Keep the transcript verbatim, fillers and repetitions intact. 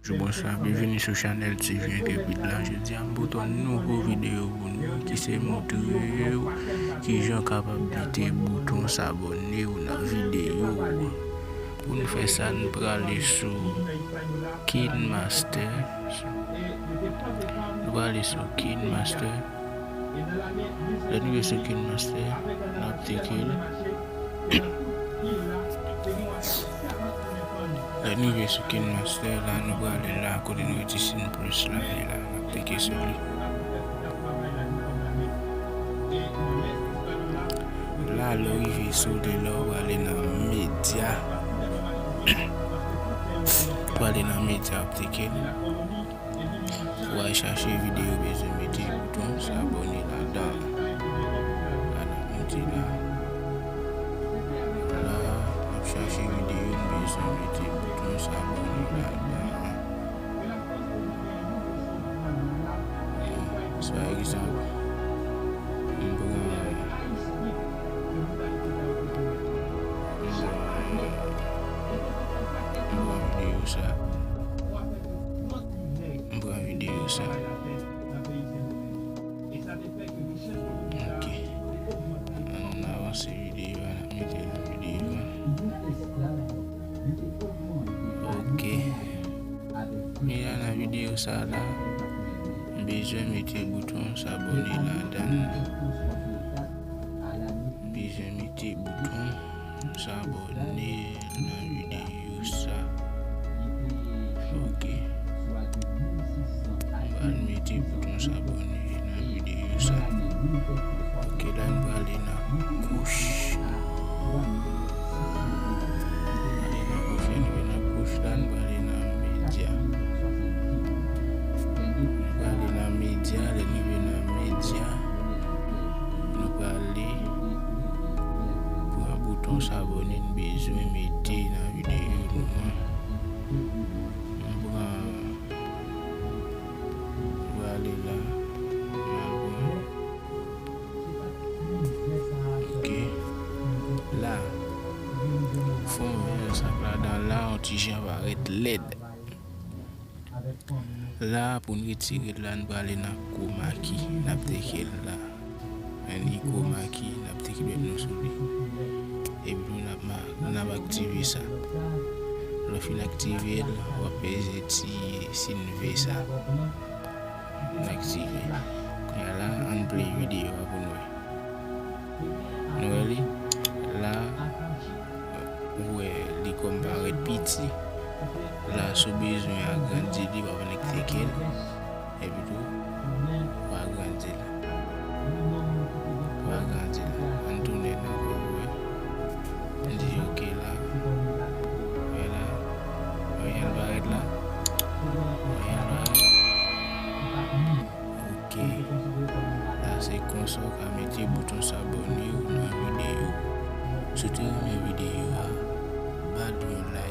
Bonjou, bonswa, byenvini sou chanèl T V Intrépide la. Jodi a, m pote yon nouvo videyo pou nou ki se montre w kijan w kapab mete bouton sabone w nan videyo w. Pou n fè sa, n prale sou KineMaster. Nou prale sou KineMaster. Lè n rive sou KineMaster, n ap teke l. Lè n rive sou KineMaster la, nou prale la kote nou wè ti siy plis la ye la, n ap teke sou li. La, lè w rive sou li la, w prale nan medya. W prale nan medya, w ap teke l. W al chache videyo w bezwen mete bouton sabone ladan. Ala, nou di la. La, n ap chache videyo n bezwen mete bouton sabone ladan. Si pa egzanp, m pran, m pran, m pran videyo sa. M pran videyo sa. Ok. Ann avanse videyo a, n ap mete nan videyo a. Ok. Men la nan videyo sa la, m bezwen mete bouton sabone ladan. M bezwen mete bouton sabone nan videyo sa. Ok. M pral mete bouton sabone nan videyo sa. Ok, la n prale nan kouch. Prale nan kouch, ann rive nan kouch la, n prale nan medya. N prale nan medya, lè n rive nan medya, nou prale pran bouton sabone n bezwen mete nan videyo nou an. M pran, m prale la, m al pran. Ok. La, fò m vin sa ladan la, yon ti jan parèt lèd. La, pou n retire l la, n prale nan chroma key, n ap teke l la. Ann li chroma key, n ap teke dwèt nou sou li. Epi tou, n ap ma-, n ap aktive sa. Lè w fin aktive l, w ap peze ti siy vè sa. N aktive. Kounye a la, ann play videyo a pou n wè. Nou wè li? La, ou wè li kòm parèt piti. La, si w bezwen agrandi li, w ap annik teke l. Epi tou, w agrandi l. W agrandi l. Ann tounen ankò pou wè. Ann di ok la. Wè la. Wè jan l parèt la. Wè jan l parèt. Ok. La se konsa w ka mete bouton sabone w nan videyo. Si w te renmen videyo a, ba l yon like.